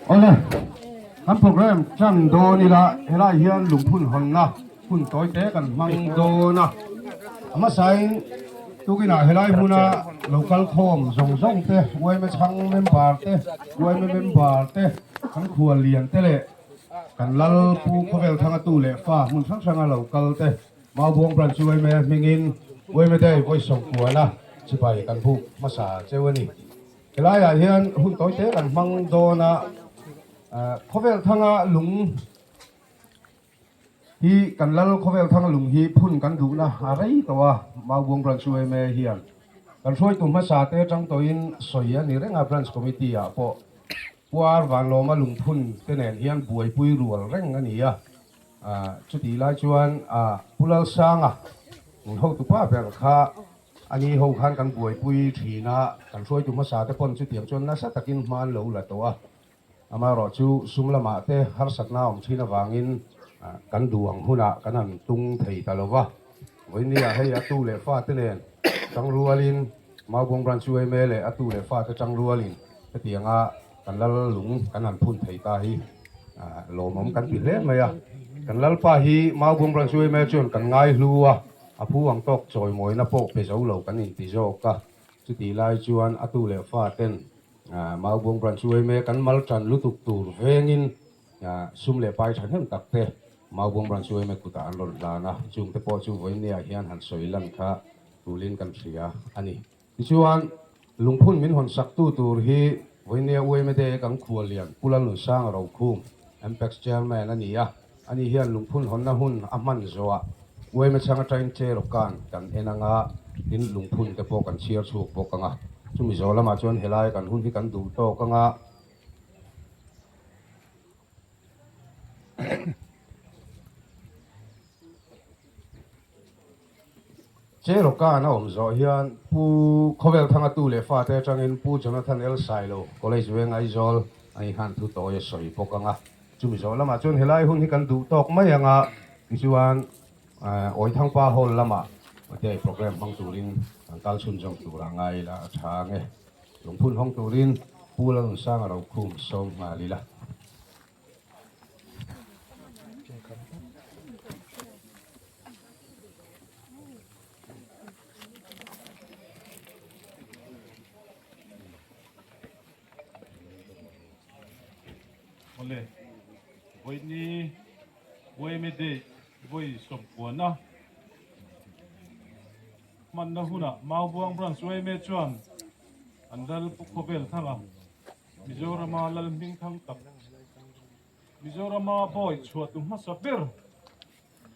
Awle, kan program tan dawn ila helai hian lungphun hawnna hun tawi te kan hmang dawn a. A hmasain tukinah helai hmuna lo kal khawm zawng zawng te, yma chhang member te, yma member te, kan khual lian te leh kan lal pu khawvel thanga tu leh fa hmun hrang hranga lo kal te Maubuang Branch yma hmingin yma Day vawi sawmkuana chibai kan buk hmasa cheu a ni. Helaiah hian hun tawi te kan hmang dawn a, khawvel thanga lung hi kan lal khawvel thanga lung hi phun kan duhna a rei tawh a, Maubuang Branch yma hian kan hruaitu hmasa te atang tawhin sawi a ni reng a, Branch Committee ah pawh Puar Vanlawma lungphun te nen hian buaipui rual reng a ni a, chutih lai chuan Pu Lalsanga hotupa ber kha A ni ho khan kan buaipui thin a, kan hruaitu hmasa te pawn chutiang chuan nasa takin hma an lo la tawh a. Amaherawh chu sum lamah te harsatna a awm thin avangin kan duh ang hunah kan han tung thei ta lo va. Vawinia hei a tu leh fa te nen tangrualin Maubuang Branch yma leh a tu leh fa te tangrualin hetianga kan lal lung kan han phun thei ta hi lawmawm kan ti hle mai a. Kan lalpa hi Maubuang Branch yma chuan kan ngaihlu a. A phu ang tawk chawimawina pawh pe zo lo kan inti zawk a, chutih lai chuan a tu leh fa ten Maubuang Branch yma kan mal tan lutuk tur vengin sum leh pai thahnem tak te Maubuang Branch yma kutah an rawn hlan a, chungte pawh chu vawinia hian han sawi lan kha tulin kan hria a ni. Tichuan, lungphun min hawn saktu tur hi vawinia yma Day kan khuallian Pu Lalnunsanga Rokhum, MPACS Chairman a ni a. Ani hian lungphun hawnna hun a hman zawhah yma chhang atangin chair kan kan en anga, tin lungphun te pawh kan chhiar chhuak bawk anga. Chumi zawh lamah chuan helai kan hun hi kan duh tawk anga. Cherokan a awm zawh hian Pu Khawvel Thanga tu leh fate atangin Pu Jonathan L. Sailo, College Veng Aizawl a inhan thu tawi a sawi bawk ang a. Chumi zawh lamah chuan helai hun hi kan duh tawk mai ang a, tichuan Awithangpa Hall lamah day programme hmang turin kan kal chhunzawm tur a ngai ila a tha ang e. Lungphun hawng turin Pu Lalnunsanga Rokhum sawm nghal ila. Awle, vawiini yma Day vawi sawmkuana hmanna hunah Maubuang Branch yma chuan an lal Pu Khawvel Thanga Mizorama lal hming thang tak Mizorama bawi chhuah tu hmasa ber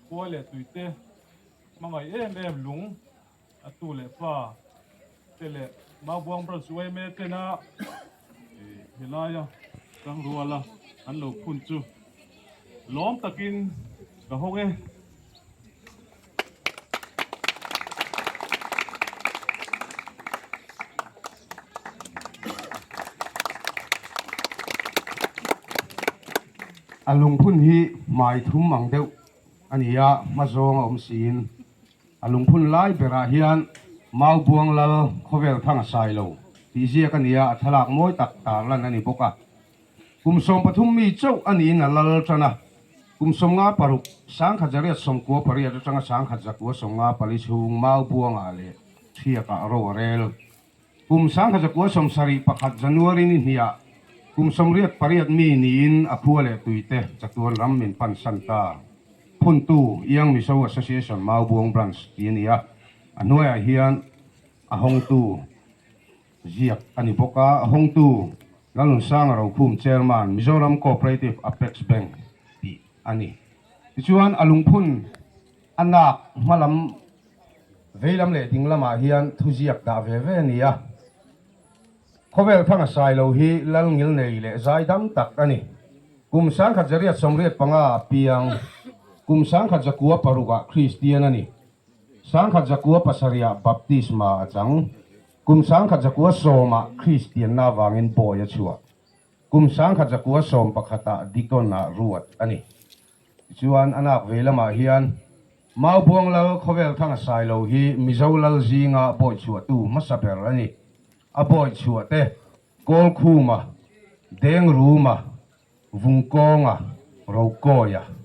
Khuai leh tuite hmangaih em em lung a tu leh fa te leh Maubuang Branch yma tena helaia tangruala an lo phun chu lawm takin ka hawng e. A lungphun hi hmai thum ang deuh a ni a, hma zawng a awm siin a lungphun lai berah hian Maubuang Lal Khawvel Thanga Sailo tih ziak a ni a, a thlalak mawi tak tarlan a ni bawk a. Kum 13 mi chauh a niin a lal tan a, kum 56, 1998 atanga 1994 chhung Maubuangah leh Thiakah ro a rel. Kum 1971 January ni hniah kum 88 mi niin a khua leh tuite chatuan ram min pansan ta. Phuntu Young Mizo Association Maubuang Branch tih a ni a, a hnuaiah hian a hawngtu ziak a ni bawk a, a hawngtu Lalnunsanga Rokhum Chairman Mizoram Cooperative Apex Bank tih a ni. Tichuan a lungphun a nak hmalam veilam leh dinglamah hian thuziak dah ve ve a ni a. Khawvel thanga sai lo hi lal ngil nei leh zai dam tak a ni. Kum 1885 a piang, kum 1906 ah Kristian a ni. 1907 ah Baptisma a chang. Kum 1910 ah Kristianna avangin bawi a chhuah. Kum 1911 ah Deacon ah ruat a ni. Tichuan a nak ve lamah hian Maubuang Lal Khawvel Thanga Sailo hi Mizo Lal zinga bawi chhuahtu hmasa ber a ni. A bawi chhuah te Kawlkhuma, Dengruma, Vungkawnga, Rokawia.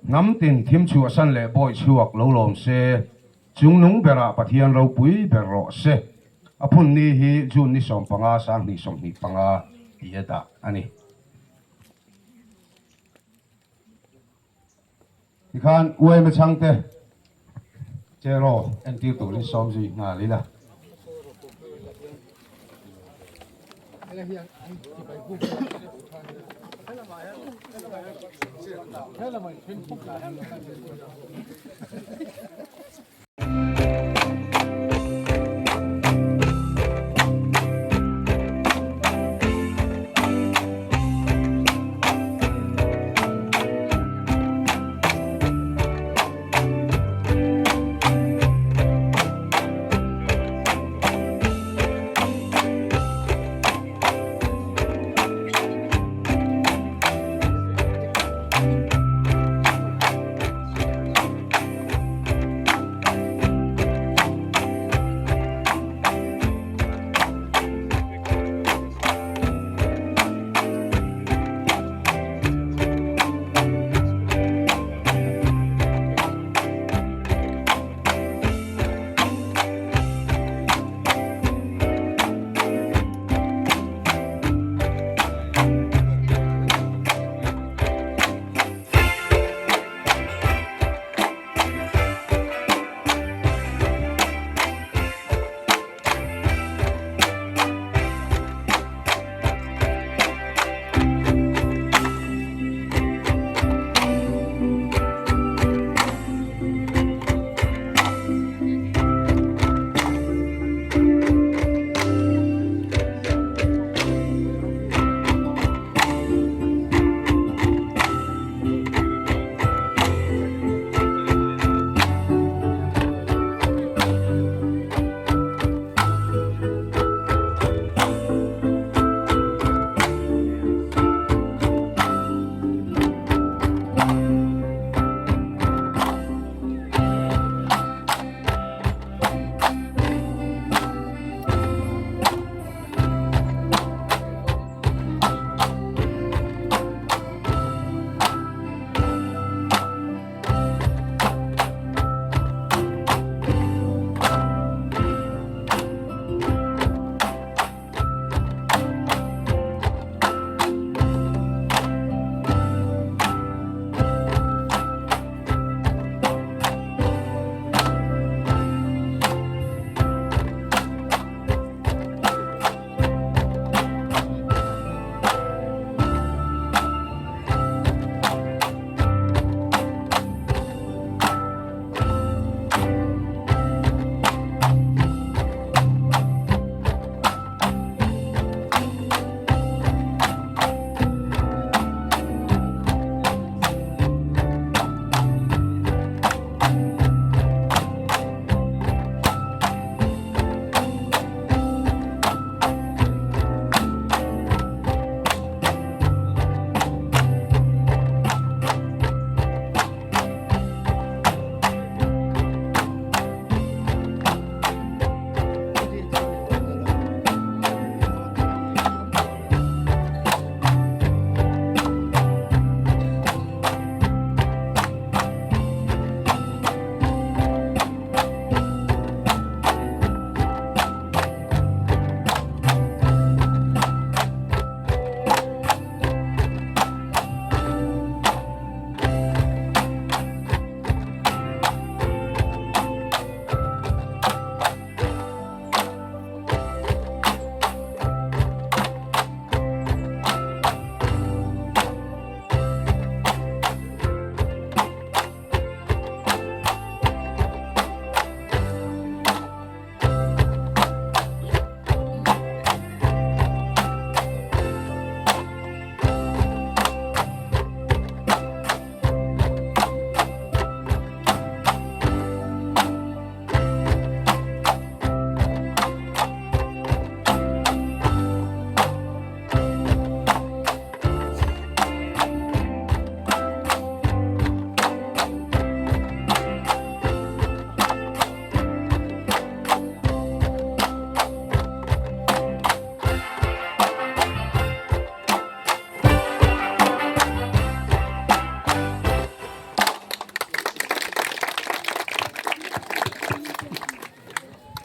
Hnam tin thim chhuahsan leh bawi chhuak lo lawm se, chungnung berah Pathian ropui ber rawh se. A phun ni hi June ni 15 2025 tih a dah a ni. Tikhan uaima chhangte cheraw entir turin sawm zui nghal ila.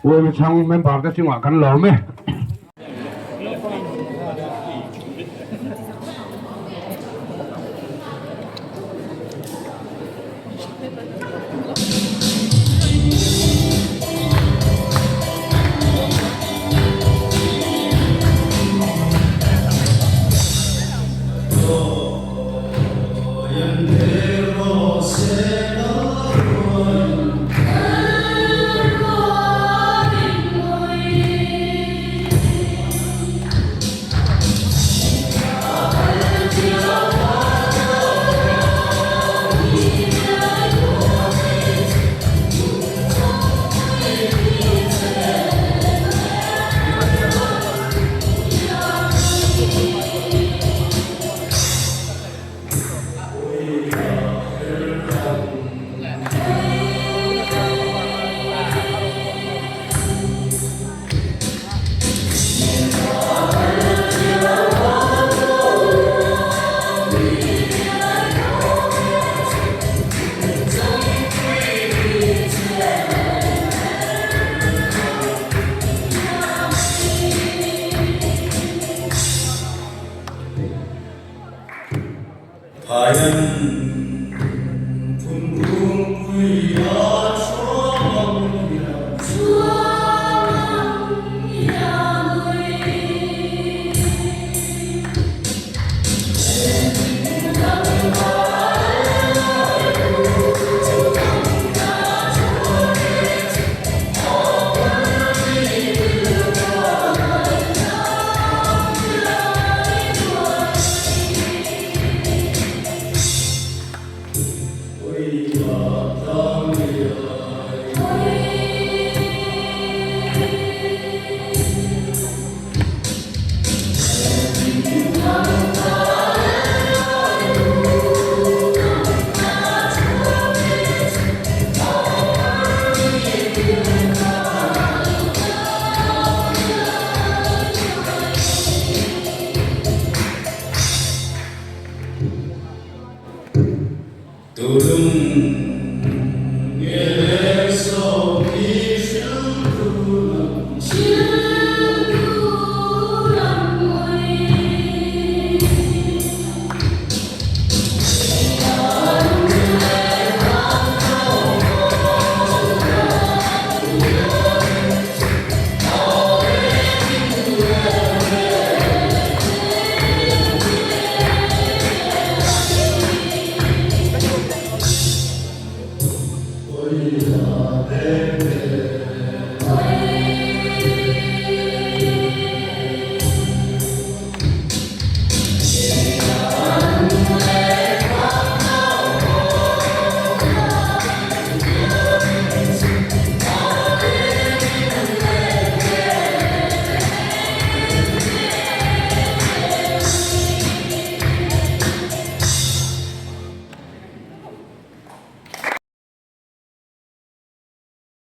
Uaimi chhang member te chungah kan lawm e.